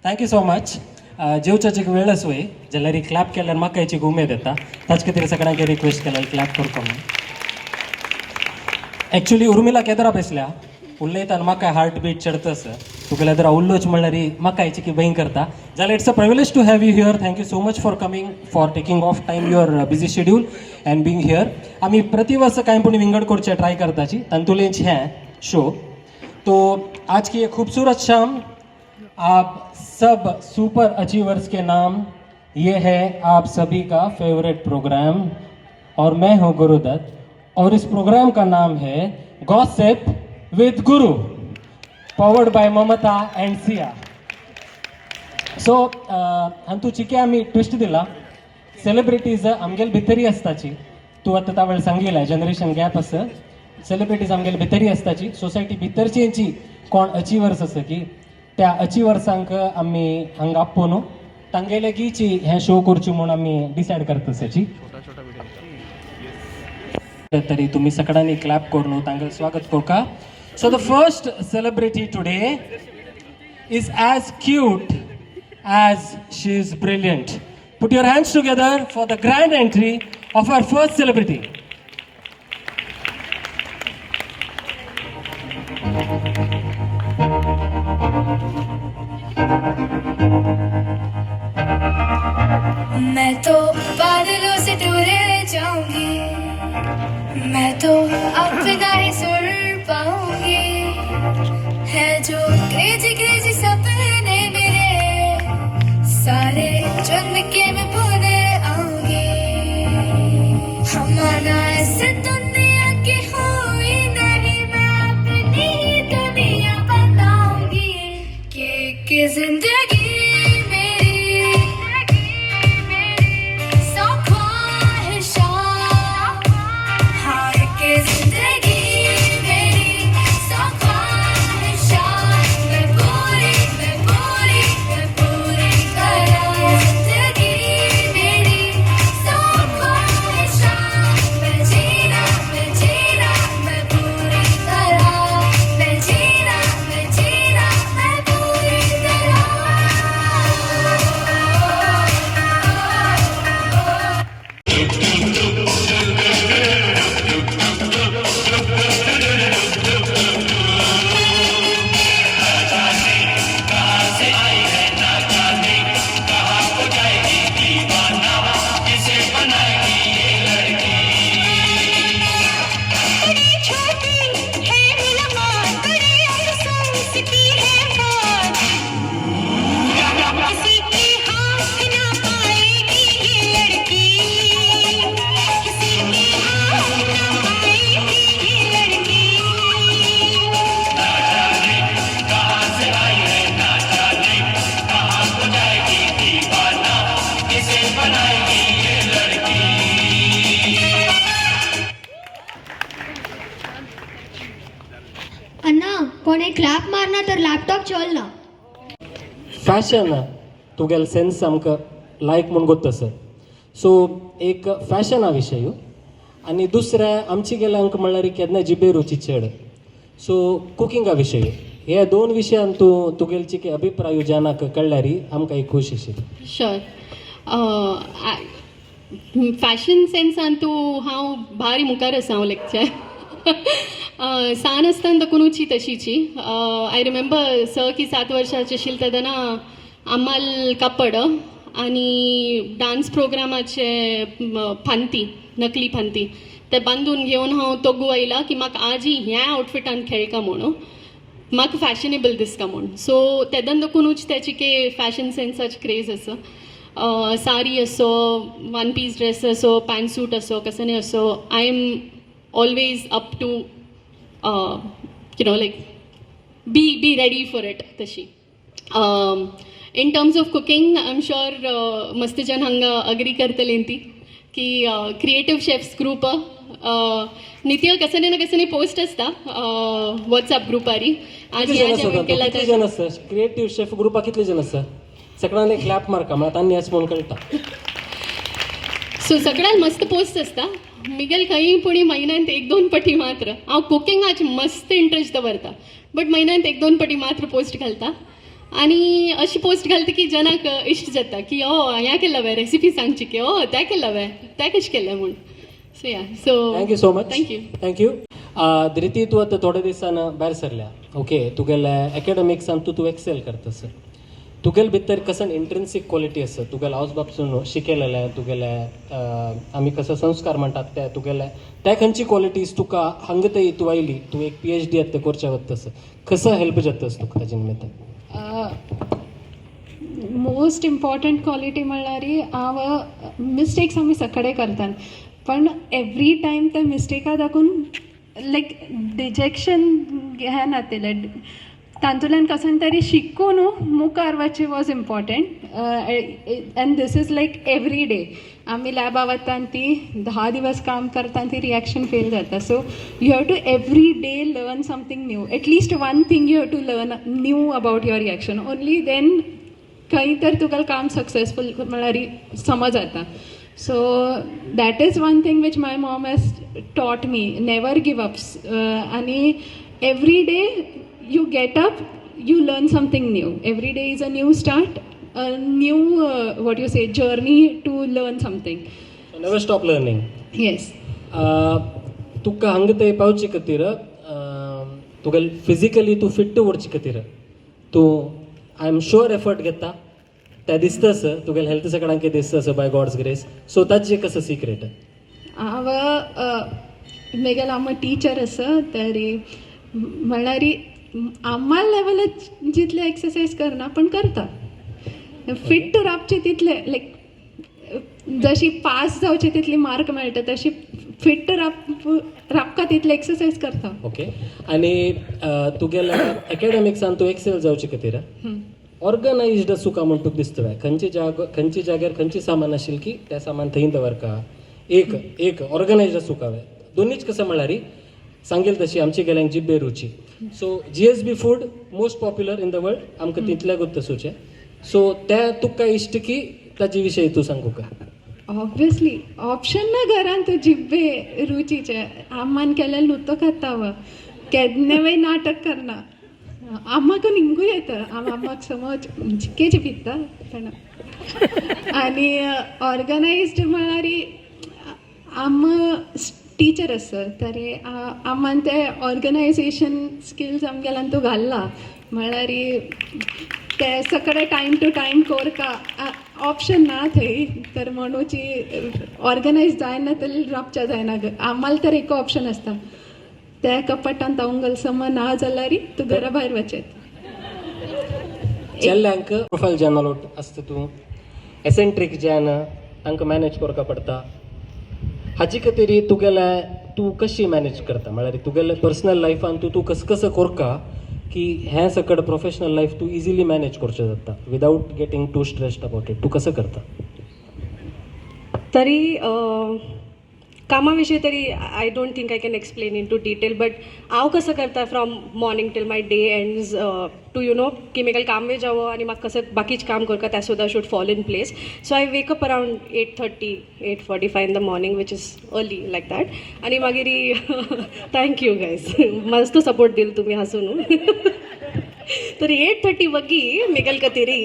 Thank you so much. जेवच्याची वेळ आसोय जाल्यार clap केल्यार म्हाका हेची उमेद येता. ताचे खातीर सगळ्यांक रिक्वेस्ट केल्यार क्लॅप करता म्हणून. एक्चुली उर्मिला केदरा बेसल्या उलयताना म्हाका हार्ट बीट चडतस. तुगेल्या जरा उल्लोच म्हणल्यार म्हाका हेची की भंय करता. जाल्यार it's a privilege to have you here. Thank you so much for coming, for taking off time your busy schedule and being here. आमी प्रतिवर्स कांय पूण विंगड करचें ट्राय करताची, तातूंतलेंच हें शो. तो आज की ये खूबसूरत शाम आप सब सुपर अचीवर्स के नाम, ये है आप सभी का फेवरेट प्रोग्राम और मैं हूं गुरुदत्त और इस प्रोग्राम का नाम है gossip with Guru, powered by Mamta and Siya. So हांतू चिके आमी ट्विस्ट दिला. सेलिब्रिटीज आमगेले भितरी आसताची. तूं आतां त्या वेळ सांगिल्लें जनरेशन गॅप आसा. सेलिब्रिटीज आमगेले भितरी आसताची. सोसायटी भितरची कोण अचिवर्स आसा की त्या अचिवर्सांक आमी हांगा आपोवन तांगेले गीची हें शो करची म्हूण आमी डिसायड करता आसाची. तरी तुम्ही सगळ्यांनी क्लॅप करून तांगेलें स्वागत करका. So the first celebrity today is as cute as she is brilliant. Put your hands together for the grand entry of our first celebrity. मैं तो बादलों से दूर जाऊंगी, मैं तो अपना ही सुर पाऊंगी. है जो क्रेजी क्रेजी सपने मेरे, सारे चुन के मैं पुणे आऊंगी. हमारा ऐसे दुनिया की हुई नहीं, मैं अपनी ही दुनिया बनाऊंगी कि जिंदगी मेरी सौ ख्वाहिशां. हाँ, कि जिंदगी मेरी सौ ख्वाहिशां, मैं पूरी, मैं पूरी, मैं पूरी करा. जिंदगी मेरी सौ ख्वाहिशां, मैं जीना, मैं जीना, मैं पूरी तरह. मैं जीना, मैं जीना, मैं पूरी तरह. बड़ी छोटी है मुलाकात, बड़े अफसोस की है बात, किसी के हाथ ना पाएगी ये लड़की, किसी के हाथ ना पाएगी ये लड़की. अण्णा, कोणे क्लॅप मारना तर लॅपटॉप चलना. फॅशन तुगेले सेन्स आमकां लायक म्हूण गोत्त सर. सो एक फॅशना विशय आनी दुसरें आमची गेल्यांक म्हणल्यार केन्ना जिबे रुची चड, सो कुकिंगा विशय. हे दोन विशयान तूं तुगेले चिके अभिप्राय जनाक कळ्ळ्यार आमकां एक खूश आशिल्ली. शुअर. फॅशन सेन्सान तूं हांव भारी मुखार आसा. हांव लेगचे सान आसतना तकूनची तशीची. I remember 6 की 7 वर्सांची आशिल्लें तेन्ना आमाल कापड आनी डान्स प्रोग्रामाचे फांती, नकली फांती ते बांदून घेवन हांव तोगू आयला की म्हाका आजी ह्या आउटफिटान खेळका म्हणून, म्हाका फॅशनेबल दिसता म्हूण. सो तेदन देखूनच त्याची के फॅशन सेन्साची क्रेज आसा. सारी असो, वन पीस ड्रेस असो, पॅन्ट सूट असो, कसं असो, I am always up to like be ready for it तशी. In terms of cooking, I am sure मस्त जन हांगा अग्री करतले ती की क्रिएटिव्ह शेफ्स ग्रुप नित्य कसने ना कसने पोस्ट असता व्हॉट्सअप ग्रुपारी. आज कितले ह्या जण जेवण आसा? केला. कितले जण आसा क्रिएटिव्ह शेफ ग्रुपा? कितले जण आसा? सगळ्यांनी क्लॅप मारका म्हळ्यार तांणी अशें म्हणून कळटा. सो सगळ्यात मस्त पोस्ट असता. मिगेल खंय पुणी म्हयन्यांत एक दोन पटी मात्र. हांव कुकिंगाच मस्त इंट्रस्ट दवरता, बट म्हयन्यांत एक दोन पटी मात्र पोस्ट घालता. आनी अशी पोस्ट घालता की जनाक इश्ट जाता की ओ ह्या केला वे रेसिपी सांगची की ओ त्या केला वे त्या कशें केलें म्हूण. So yeah, so Thank you so much. Thank you. Thank you. Dhriti, तूं आतां थोड्या दिसान भायर सरल्या, ओके. तुगेले एकेडमिक्सान तूं तूं एक्सेल करता सर. तुगेले भितर कसन इंट्रिन्सीक क्वॉलिटी आसा, तुगेले आवय बापसून शिकयलेलें, तुगेले आमी कसो संस्कार म्हणटात ते तुगेले, त्या खंयची क्वॉलिटीज तुका हांगा थंय तूं आयली, तूं एक पीएचडी आतां करच्या वता, कसो हेल्प जाता तुका ताजे निमित्तान? मोस्ट इम्पॉर्टंट क्वालिटी म्हणल्यार हांव मिस्टेक्स आमी सगळे करतात, पण एवरी टायम त्या मिस्टेका दाखून लायक डिजेक्शन घेनातिल्लें. तातूंतल्यान कसन तरी शिकून मुखार वचचें was important. And this is like every day आमी लॅबा वता आनी ती 10 दिवस काम करता आनी ती रिएक्शन फेल जाता. So you have to every day learn something new, at least one thing you have to learn new about your reaction. Only then खंय तर तुका काम सक्सेसफूल म्हळ्यार समज जाता. So that is one thing which my mom has taught me, never give up. आनी every day you get up, you learn something new. Every day is a new start, a new, what you say, journey to learn something. Never stop learning. Yes. तुका हांगा थंय पावचे खातीर, तुगेले physically तूं fit उरचे खातीर तूं I am sure effort घेता, ते दिसता सर. तुगेले हेल्थ सगळ्यांक दिसता sir, by God's grace. So ताजें कसं सिक्रेट? हांव मेगेलो आम टिचर आसा, तरी म्हणल्यार आम्हाला लेवलाच जितले एक्सरसायज करना, पण करता. फिट रावचे तितले, लायक जशी पास जावचे तितली मार्क मेळटा, तशी फिट राबका तितले एक्सरसायज करता. ओके, आनी तुगेल्या एकेडमिक्सान तूं एक्सेल जावचे खातीर ऑर्गनायज्ड आसूं म्हण तुका दिसता? खंयचे जाग, खंयचे जाग्यार खंयचें सामान आशिल्लें की तें सामान थंय दवरका, एक एक ऑर्गनायज्ड आसूंक हांवें दोनीच कसं म्हणल्यार सांगेल तशी आमची गेल्यांक जिब्बे रुची. So GSB food most popular in the world, आमकां तितल्या गोत तसूचें. सो ते तुका इश्ट की ताजे विशयी तूं सांगू का? ऑब्वियसली ऑप्शन ना घरान. तूं जिब्बे रुचीचे आम्मान केलें नुतो खाता वा केन्नाय नाटक करना. आम्माक निमगूय येता, हांव आम्माक समज जिक्केची पिता पण. आनी ऑर्गनायज्ड म्हळ्यार आम टिचर आसा, तरी आमान ते ऑर्गनायझेशन स्किल्स आमगेल्यान तूं घाल्ला. म्हळ्यार ते सगळे टायम टू टायम कोरका, ऑप्शन ना थंय. तर म्हणूची ऑर्गनायज जायना तर राबच्या जायना. आम्हाला तर एक ऑप्शन आसता, त्या कपाटान तावंगल समा ना जाल्यार तूं घरा भायर वचेत. चेल्ल्यांक प्रोफायल जॅनल आसता, तूं एसेंट्रीक जॅन तांकां मॅनेज करपा पडटा. हाचे खातीर तुगेले तूं कशी मॅनेज करता? म्हळ्यार तुगेले पर्सनल लायफान तूं तूं कसं कसं करका की हें सकड प्रोफेशनल लायफ तूं इजिली मॅनेज करचें जाता without getting too stressed about it? तूं कसं करता? तरी कामा विशयी तरी I don't think I can explain into detail, but हांव कसं करता from morning till my day ends to you know की मेगेलें काम वे जावो आनी म्हाका कसं बाकीचें काम करता तें सुद्दां should fall in place. So I wake up around 8:30, 8:45 in the morning, which is early like that. आनी मागीर thank you guys, मस्त सपोर्ट दिल तुमी हासून. तरी 8:30 वग्गी मेगल कतेरी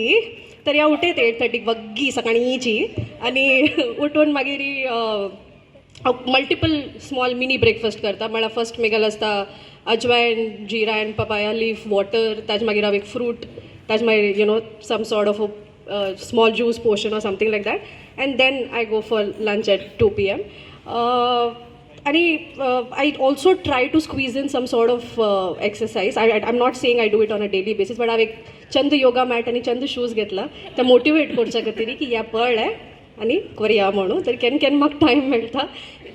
तरी हांव उठयत 8:30 वग्गी सकाळींची. आनी उठून मागीर हांव मल्टिपल स्मॉल मिनी ब्रेकफास्ट करता. म्हळ्यार फर्स्ट मेगेल आसता अजवायन, जिरा एंड पपाया लीफ वॉटर. ताजे मागीर हांव एक फ्रूट, ताजे मागीर some sort of a small juice portion or something like that, and then I go for lunch at 2 PM. आणि I also try to squeeze in some sort of exercise. I am not saying I do it on a daily basis, but हांव एक Chand yoga mat आनी Chand shoes घेतला, ते motivate करच्या खातीर की या पळय आनी करया म्हणून. तर केन्ना केन्ना म्हाका टायम मेळटा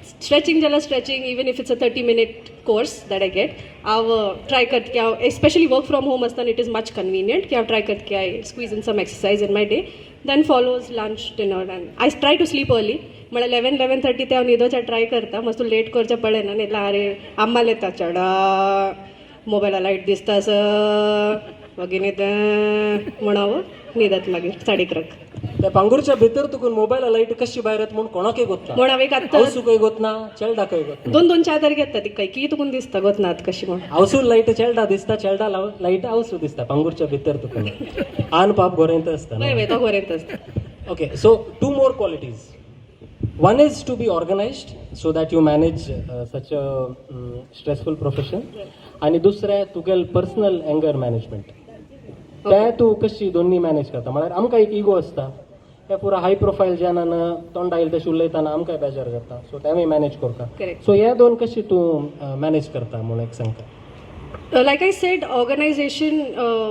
स्ट्रेचिंग जाल्यार stretching, even if it's a 30 minute course that I get. हांव ट्राय करता की हांव एस्पेशली वर्क फ्रॉम होम आसतना it is much convenient की हांव ट्राय करता की I squeeze in some exercise in my day. Then follows lunch, dinner, and I try to sleep early. म्हळ्यार 11, 11:30 ते हांव न्हिदोच्या ट्राय करता. मातसो लेट करचें पडना न्ही. आरे आम्माल येता चेडा, मोबायला लायट दिसता सर, मागीर न्हिद म्हणून हांव न्हिदत मागीर 11:30. त्या पांगुरच्या भितर तुकून मोबायल लायट कशी भायर येता म्हूण कोणाकय गोतना. म्हण हांव एक आत्तां आवसूकय गोतना, चेलडाकय गोतना. दोन दोन चार तारीख येता ती कैकी तुकून दिसता गोतनात कशी म्हण. आवसून लायट चेलडा दिसता, चेलडा लायट आवसू दिसता पांगुरच्या भितर तुकून. आन पाप गोरेंत आसता. वय वय, तो गोरेंत आसता. Okay, so two more qualities. One is to be organized so that you manage such a stressful profession. आणि दुसरें तुगेल पर्सनल एंगर मॅनेजमेंट, ते तूं कशी दोन्ही मॅनेज करता? म्हळ्यार आमकां एक इगो आसता, ते पुरा हाय प्रोफायल जनान तोंडा येयले तशें उलयतना आमकांय बेजार जाता, सो ते आमी मॅनेज करता. Correct. सो हे दोन कशी तूं मॅनेज करता म्हणून एक सांगता. Like I said, organization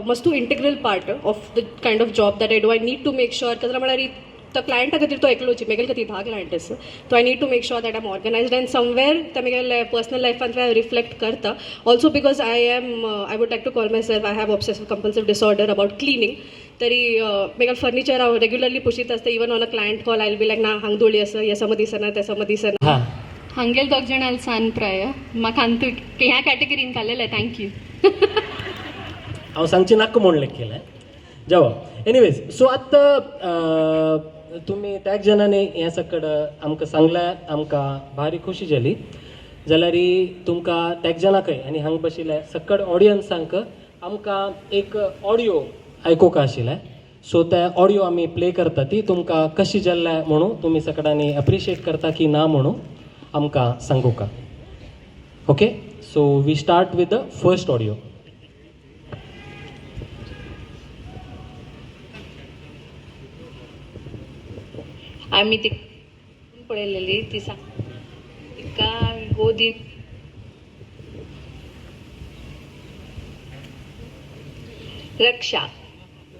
must do integral part of the kind of job that I do. I need to make sure, because म्हळ्यार तो क्लायंटा खातीर तो एकलोची, मेगेले खातीर 10 क्लायंट आसा. So I need to make sure that I'm organized, and somewhere ते मेगेले personal लायफान रिफ्लेक्ट करता. Also because I would like to call myself, I have obsessive compulsive disorder about cleaning. तरी मेगेले फर्निचर हांव रेग्युलरली पुशीत आसता. Even on a client call I be like, ना हांग धुळी आसा, हे समज दिसना, ते समज दिसना. हां. हांगेल दोग जाणां सान प्राय म्हाका अंतू ह्या कॅटेगरीन घालेलें, thank you. हांव सांगची नाका म्हूण लेख केलें जावं. एनिवेज, सो आतां तुमी त्याच जणांनी हें सकड आमकां सांगलें, आमकां भारी खुशी जाली. जाल्यार तुमकां त्याच जणांकय आनी हांगा बशिल्ले सकड ऑडियन्सांक आमकां एक ऑडियो आयकूंक आशिल्लें. सो ते ऑडियो आमी प्ले करता, ती तुमकां कशी जाल्लें म्हणून तुमी सकडांनी एप्रिशिएट करता की ना म्हणून आमकां सांगूका. Okay, so we start with the first audio. आम्ही ती पळयलेली ती सांग तिका आमी गोदीन Raksha,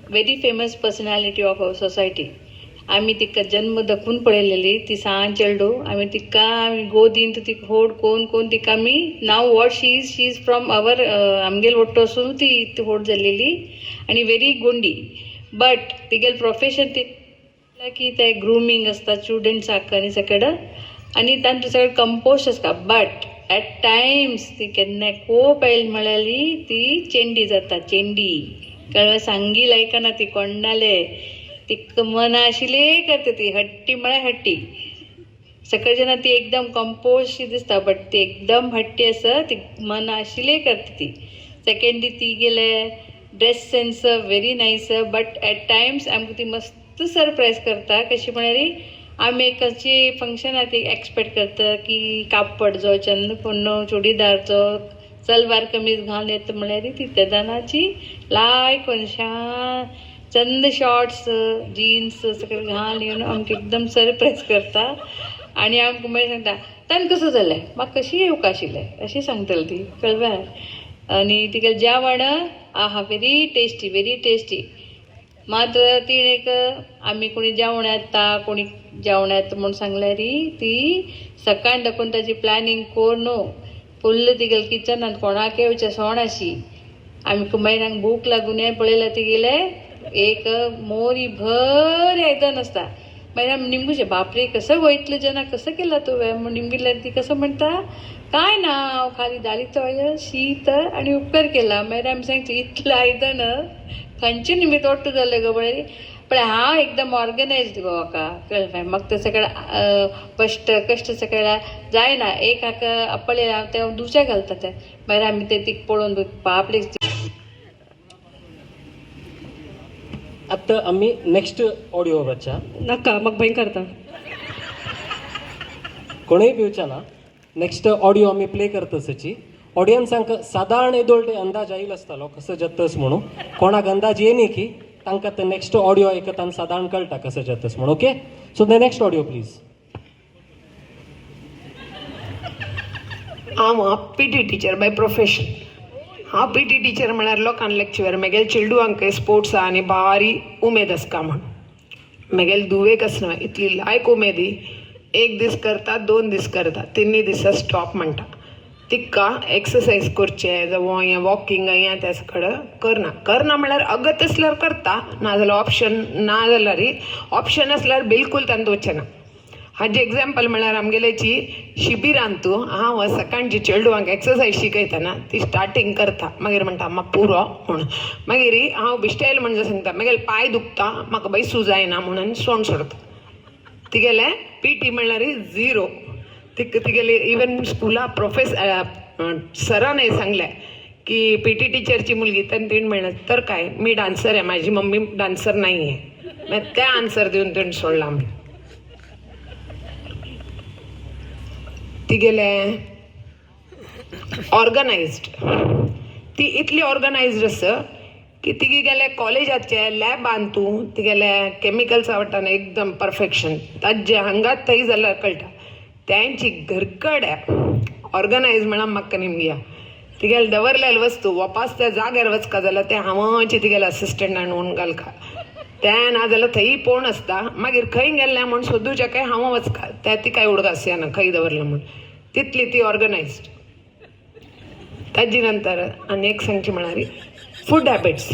very famous personality of our society. आमी तिका जन्म दखून पळयलेली ती सान चेडू. आमी तिका आमी गोदीन तिका होड कोन कोन तिका आमी now what she is, she is from our आमगेल वट्टो वसून ती होड जाल्लेली आनी व्हेरी गोंडी. बट तिगेल प्रोफेशन ती की ते ग्रुमींग आसता स्टुडंट्साक आनी सगळें आनी तांचे सगळें कंपोज आसता. बट एट टायम्स ती केन्नाय कोप आयल म्हळ्यार ती चेंडी जाता, चेंडी कळ्ळें? सांगी लायकना ती कोणाले, तिका मना आशिल्लें करता ती, हट्टी म्हळ्यार हट्टी. सकाळच्या जेन्ना ती एकदम कंपोज शी दिसता, बट ती एकदम हट्टी आसा, ती मना आशिल्लें करता ती. सेकेंडली ती गेले dress sense very nice, but at times आमकां ती मस्त सरप्रायज करता. कशी म्हळ्यार आमी एक अशी फंक्शनाक ती एक्सपेक्ट करता की कापड जो चंद पोन्नो चुडीदारचो सलवार कमीज घालून येता म्हळ्यार ती तेदनाची लायक मनशां चंद शॉर्ट्स जिन्स सगळें घालून येवन आमकां एकदम सरप्रायज करता. आनी आमकां मागीर सांगता तांकां कसो जालें, म्हाका कशी येवंक आशिल्लें अशें सांगतली ती, कळ्ळें? आनी तिगेलें जेवण आहा व्हेरी टेस्टी, व्हेरी टेस्टी. मात्र तिणें एक आमी कोणी जेवण येता कोणी जेवण येता म्हूण सांगल्यार ती सकाळ दाखोवन ताजी प्लॅनिंग करून फुल्ल तिगेले किचनान कोणाक येवचें सोण आशी. आमी मागीर हांगा भूक लागून पळयल्यार तिगेले एक मोरी भर आयदन आसता. मागीर आमी निमगुचें, बापरे कसो गो इतलें जेन्ना कसो केलां तुवें म्हूण निमगिल्यार ती कसो म्हणटा, कांय ना हांव खाली दाळीचो शीत आनी उपकार केला. मागीर आमी सांगचें इतलें आयदन खंयचे निमित्त ओट्ट जालें गो पळय. पण हांव एकदम ऑर्गनायज्ड गो म्हाका, कळ्ळें? म्हाका तें सगळें कश्ट कश्ट सगळें जायना. एक हाका पळयलें हांव तें दुसऱ्या घालता तें. मागीर आमी तें तिका पळोवन बापरे. आतां आमी नेक्स्ट ऑडियो वच्चा. नाका, म्हाका भंय करता. कोणूय भिवचे ना. नेक्स्ट ऑडियो आमी प्ले करता सची ऑडियन्सांक सादारण येदोळ ते अंदाज आयिल्लो आसतालो कसो जातस म्हणून. कोणाक अंदाज येयनी की तांकां ते नेक्स्ट ऑडियो आयकताना सादारण कळटा कसो जातस म्हणून. Okay, so the next audio please. हांव PT teacher by profession. हांव PT teacher म्हळ्यार लोकांक लेक्चर मेगेले चेडवांक स्पोर्ट्सा आनी भारी उमेद आसता म्हण. मेगेले धुवेक आसना इतली लायक उमेदी, एक दीस करता, 2 दीस करता, 3 दिसा स्टॉप म्हणटा. तिका एक्सरसायज करचें जावं हें वॉकिंग हें तें सगळें करना. करना म्हळ्यार अगत आसल्यार करता, नाजाल्यार ऑप्शन ना जाल्यार ऑप्शन आसल्यार बिलकूल तांकां वचना. हाजें एग्जाम्पल म्हळ्यार आमगेल्याची शिबिरान तूं हांव सकाळची चेडवांक एक्सरसायज शिकयतना ती स्टार्टींग करता, मागीर म्हणटा म्हाका पुरो म्हूण. मागीर हांव बिश्टायल म्हणजे सांगता मागीर पांय दुखता, म्हाका बैसू जायना म्हणून सोंड सोडता. तिगेलें पी टी म्हणल्यार झिरो. तिका तिगेली इवन स्कुला प्रोफेस सरानय सांगलें की पी टी टीचरची मुलगी, तर तिणें म्हणलें तर काय मी डान्सर आहे, माझी मम्मी डान्सर नाही आहे. मागीर ते आन्सर दिवन तिणें सोडला. म्हण तिगेलें ऑर्गनायज्ड, ती इतली ऑर्गनायज्ड आसा की तिगे गेले कॉलेजाचे लॅबान तूं तिगेले केमिकल्स आवडटाना एकदम परफेक्शन ताजे हांगात थंय जाल्यार कळटा. त्यांची घरकड ऑर्गनायज म्हळ्यार म्हाका निमगिया तिगेले दवरलेले वस्तू वापास त्या जाग्यार वचका जाल्यार तें हांवची तिगेले असिस्टंटान म्हणून घालका, तें ना जाल्यार थंय पोवन आसता. मागीर खंय गेल्लें म्हूण सोदूच्या काय हांव वचका, त्या तिकाय उडगास येना खंय दवरलें म्हूण, तितली ती ऑर्गनायज्ड. ताजे नंतर आनी एक सांगची म्हळ्यार फूड हॅबिट्स.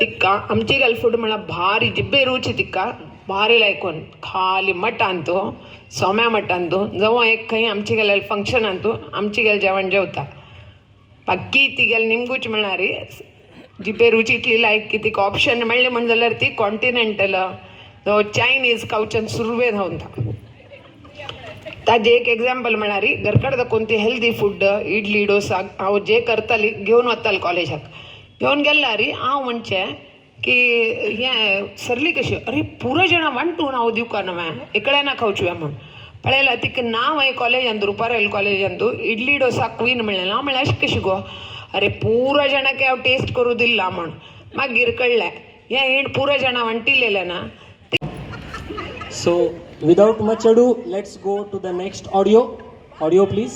तिका आमची गेल फूड म्हळ्यार भारी जिब्बे रुची, तिका भारी लायकोन खाली मटान तो सोम्या मटान तो जवळ एक खंय आमची गेल्यार फंक्शनान तूं आमची गेल जेवण जेवता. बाकी ती गेल निमगूच म्हळ्यार जिबे रुची इतली लायक की तिका ऑप्शन मेळ्ळें म्हण जाल्यार ती कॉन्टिनेंटल जावं चायनीज खावच्यान सुरवे धांवता. ताजें एक एग्जाम्पल म्हळ्यार घरकड दाखोवन ती हेल्दी फूड इडली डोसा हांव जे करताली घेवन वताली कॉलेजाक घेवन गेल्यार हांव म्हणचें की हें सरली कशी, अरे पुरो जाणां वांटून हांव दिवका न्हय एकल्या ना खावचें म्हूण. पळयल्यार तिका नांव हांवें कॉलेजांत रुपारेल कॉलेजांत इडली डोसा क्वीन म्हणलें. हांव म्हणलें अशें कशें गो, अरे पुरो जाणांक हांव टेस्ट करूं दिला म्हूण. मागीर कळ्ळें हें हिण पुरो जाणां वांटिलेलें ना. So without much ado, let's go to the next audio. Audio please.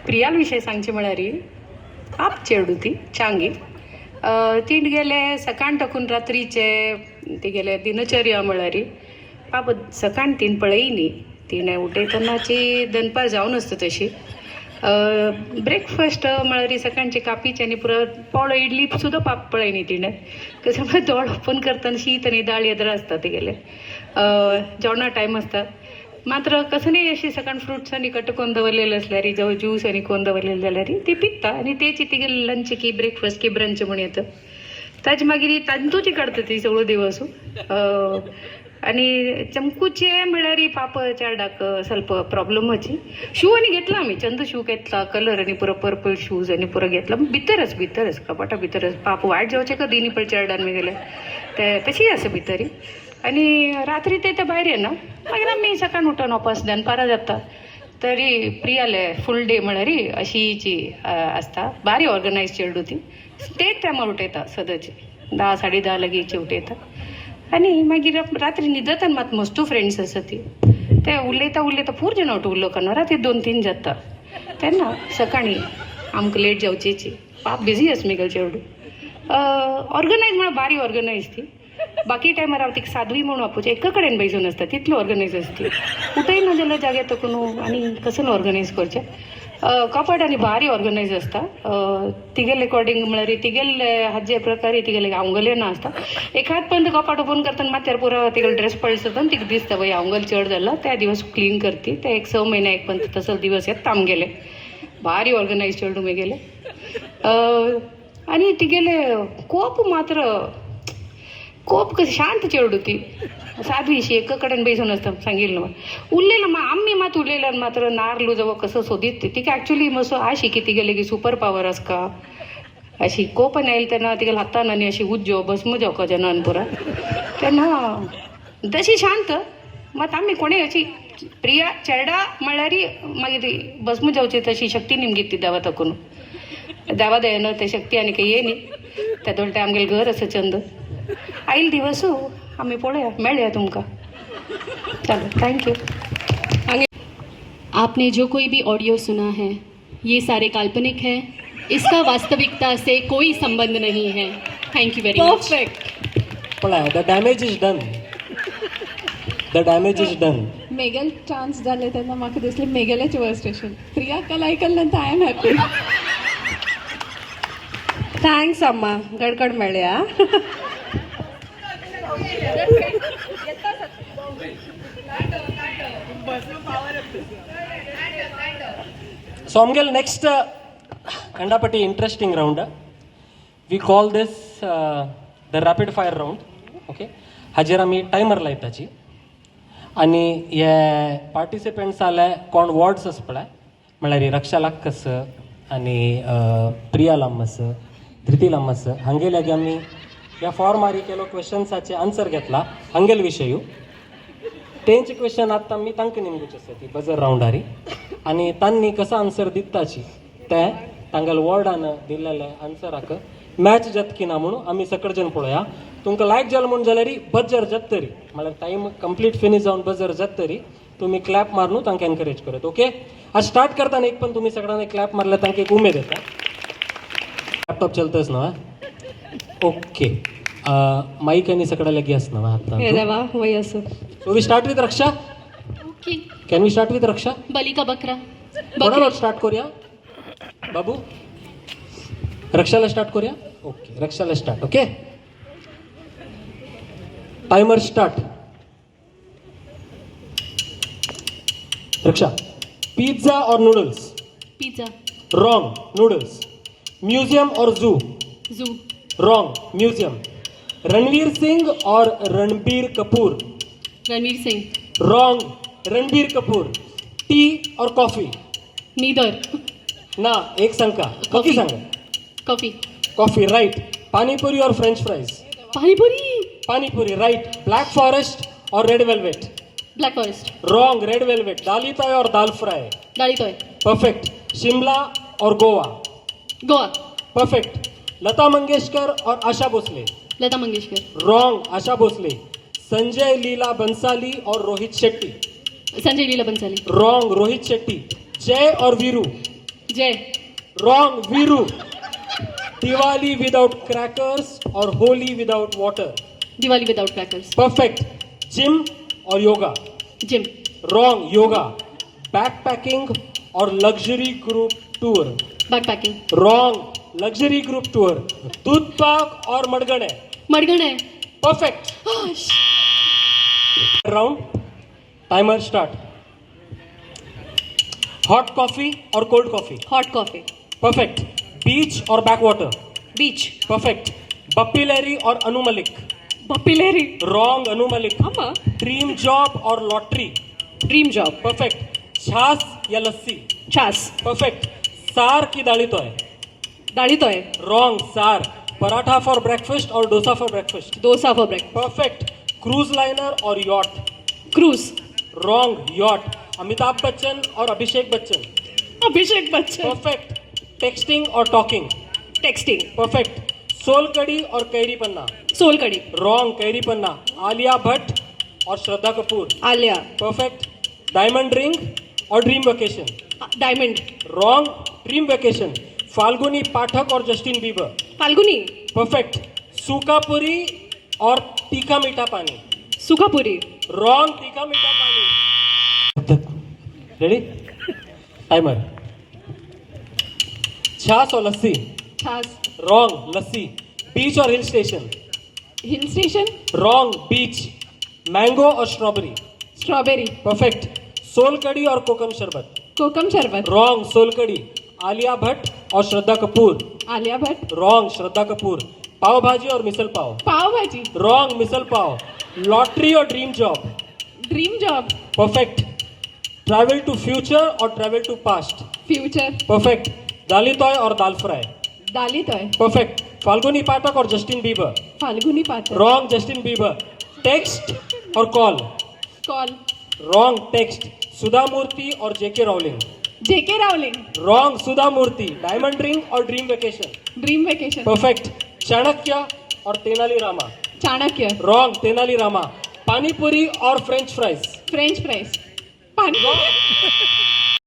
Priyal विशय सांगचे म्हळ्यार आप चेडूं ती चांगी तीण गेले सकाळ टाकून रात्रीचे तिगेले दिनचर्या म्हळ्यार बाबा सकाळ तीन पळयी न्ही, तिणें उठयतनाची दनपार जावन आसता तशी. ब्रेकफास्ट म्हळ्यार सकाळची कापीची आनी पुरो पोळो इडली सुद्दां पाप पळय न्ही तिणें, कशें म्हळ्यार दोळ ओपन करतना शीत आनी दाळ येदर आसता तिगेलें जेवणा टायम आसता. मात्र कसं नाही अशी सकाळ फ्रुट्स आनी कट करून दवरलेले असल्यार जावं ज्यूस आनी कोण दवरलेले जाल्यार ती पिता आनी तेची तिगेले लंच की ब्रेकफास्ट की ब्रंच म्हण येता. ताजे मागीर तांतूची काडटा ती सगळो दिवस. आनी चमकूचे म्हळ्यार पाप चेरडाक ಸ್ವಲ್ಪ प्रॉब्लमाची शू आनी घेतला आमी चंद शू घेतला कलर आनी पुरो पर्पल शूज आनी पुरो घेतला भितरच भितरच कपाटा भितरच पाप वायट जावचें का दिनी पळ चेरडान मी गेले ते तशी आसा भितरी. आनी रात्री ते ते भायर येना, मागीर आमी सकाळ उठोन वापस दनपारां जाता. तरी प्रियाले फूल डे म्हळ्यार अशीची आसता बारी ऑर्गनायज चेडूं ती स्टेट टायमार उठयता सदांची 10 10:30 लागींची उठयता. आनी मागीर रात्री न्हिदतना मात मस्तू फ्रेंड्स आसा ती ते उलयता उलयता पूर जाणां उठ उलोवना राती 2-3 जाता तेन्ना सकाळीं आमकां लेट जावचेची पाप बिजी आसा मुगेलो चेडूं ऑर्गनायज म्हळ्यार बारी ऑर्गनायज ती. बाकी टायमार हांव तिका सादवी म्हणून आपोवचें एका कडेन बैसून आसता तितलो ऑर्गनायज आसता ती उठयना जाल्यार जाग्यार तकून आनी कसो ऑर्गनायज करचें. कपाट आनी भारी ऑर्गनायज आसता तिगेले अकॉर्डिंग म्हळ्यार तिगेले हाजे प्रकारे तिगेले आंगले ना आसता. एखाद पण कपाट ओपन करतना मात्यार पुरो तिगेले ड्रेस पळयता तिका दिसता बाई आंगल चड जाला त्या दिवस क्लीन करती ते एक 6 महिने एक पण तसो दिवस येता आमगेले भारी ऑर्गनायज चेडूं मुगेले. आनी तिगेले कोप मात्र कोप कशी शांत चेडूं ती सादवी एका कडेन बैसून आसता सांगिल्लें न्हू उरलेलं मा आमी मात उलयल्यान मात्र नार्लू जवळ कसं सोदीत ती तिका ॲक्च्युली मसो आशी की तिगेले की सुपर पावर आसका अशी कोपन आयली तेन्ना तिगेले हातान आनी अशी उज्जो भस्म जावका जनान पुरा तेन्ना तशी शांत मात आमी कोणें अशी प्रिया चेरडा म्हळ्यार मागीर ती भस्म जावची तशी शक्ती निमगीत ती देवा तकून देवा दयेन ते शक्ती आनी काही ये न्ही त्या दोन आमगेलें घर आसा चंद आयल दिवस आमी पळोवया मेळया तुमकां. चलो thank you. आपने जो कोई भी ऑडियो सुना है ये सारे काल्पनिक है, इसका वास्तविकता से कोई संबंध नहीं है. Thank you very much. Perfect. पळय, the damage is done, the damage is done. मेगेल chance जाले तेन्ना म्हाका दिसलें मेगेलेच वर्स्ट अशें प्रिया कल आयकल नंतर I am happy. Thanks अम्मा गडगड मेळ्या. सो आमगेले next कंडापटी interesting round. We call this the rapid fire round, okay. हाजेर आमी टायमर लायताची आनी हे पार्टिसिपंट्स जाले कोण वॉर्ड्स आसा पळय, म्हळ्यार रक्षा लाक्कस आनी प्रिया लांबस, धृती लांबस, हांगे लागीं आमी ह्या फॉर्मारी केलो क्वेश्चन्साचे आन्सर घेतला हांगेल विशयू. तेंचे क्वेश्चन आतां आमी तांकां निमगूचे आसा ती बजर रावंडारी आनी तांणी कसो आन्सर दिताची ते तांगेले वॉर्डान दिल्लेले आन्सराक मॅच जाता की ना म्हणून आमी सकळच्यान पळोवया. तुमकां लायक जालें म्हूण जाल्यार बजर जाता तरी, म्हळ्यार टायम कंप्लीट फिनीश जावन बजर जाता तरी तुमी क्लॅप मारून तांकां एनकरेज करत, ओके. आज स्टार्ट करतना एक पण तुमी सगळ्यांनी क्लॅप मारल्यार तांकां एक उमेद येता. लॅपटॉप चलतच ना? ओके, माईक आनी सगळ्या लागीं आसना हे हातान. देवा, वय असं. So we start with Raksha. Okay. Can we start with Raksha? बली का बकरा. कोणावर स्टार्ट करूया बाबू? रक्षाला स्टार्ट करूया. ओके, रक्षाला start. Okay, timer start. Raksha, pizza or noodles? Pizza. Wrong, noodles. Museum or zoo? Zoo. Wrong, museum. Ranveer Singh or Ranbir Kapoor? Ranveer Singh. Wrong, Ranbir Kapoor. Tea or coffee? Neither. ना, एक सांगा. Coffee सांगा. Coffee. Coffee, right. Panipuri or French fries? Panipuri. Panipuri, right. Black forest or red velvet? Black forest. Wrong, red velvet. Dalitoy or dal fry? Dalitoy. Perfect. Shimla or Goa? Goa. Perfect. Lata Mangeshkar or Asha Bhosle? Lata Mangeshkar. Wrong, Asha Bhosle. Sanjay Leela Bhansali or Rohit Shetty? Sanjay Leela Bhansali. Wrong, Rohit Shetty. Jai or Veeru? Jai. Wrong, Veeru. Diwali without crackers or Holi without water? Diwali without crackers. Perfect. Gym or yoga? Gym. Wrong, yoga. Backpacking or luxury group tour? Backpacking. Wrong, luxury group tour. दूध पाक और मडगणे? मडगणे. Perfect. Round, timer start. Hot coffee or cold coffee? Hot coffee. Perfect. Beach or backwater? Beach. Perfect. Bappi Lahiri or Anu Malik? Bappi Lahiri. Wrong, Anu Malik. आमा. Dream job or lottery? Dream job. Perfect. छास या lassi? छास. Perfect. सार की दाळीतोय? दाळीतोय. Wrong, सार. Paratha for breakfast or dosa for breakfast? Dosa for breakfast. Perfect. Cruise liner or yacht? Cruise. Wrong, yacht. Amitabh Bachchan or Abhishek Bachchan? Abhishek Bachchan. Perfect. Texting or talking? Texting. Perfect. Sol kadhi or Kairi Panna? Solkadhi. Wrong, Kairi Panna. Alia Bhatt or Shraddha Kapoor? Alia. Perfect. Diamond ring or dream vacation? Diamond. Wrong, dream vacation. Falguni Pathak or Justin Bieber? Falguni. Perfect. सूखा पूरी और तीखा मीठा पानी? Sukhapuri. Wrong, तीखा मीठा पानी. Ready, timer. छाछ और लस्सी? छाछ. Wrong, lassi. Beach or hill station? Hill station. Wrong, beach. Mango or strawberry? Strawberry. Perfect. Solkadhi or kokum sharbat? Kokum sharbat. Wrong, solkadhi. Alia Bhatt or Shraddha Kapoor? Alia Bhatt. Wrong, Shraddha Kapoor. Pav bhaji or misal pav? Pav bhaji. Wrong, misal pav. Lottery or dream job? Dream job. Perfect. Travel to future or travel to past? Future. Perfect. Dalitoy or dal fry? Dalitoy. Perfect. Falguni Pathak or Justin Bieber? Falguni Pathak. Wrong, Justin Bieber. Text or call? Call. Wrong, text. Sudha Murthy or J K Rowling? J K Rowling. Wrong, Sudha Murthy. Diamond ring or dream vacation? Dream vacation. Perfect. Chanakya or Tenali Rama? Chanakya. Wrong, Tenali Rama. Panipuri or French fries? French fries. Pani.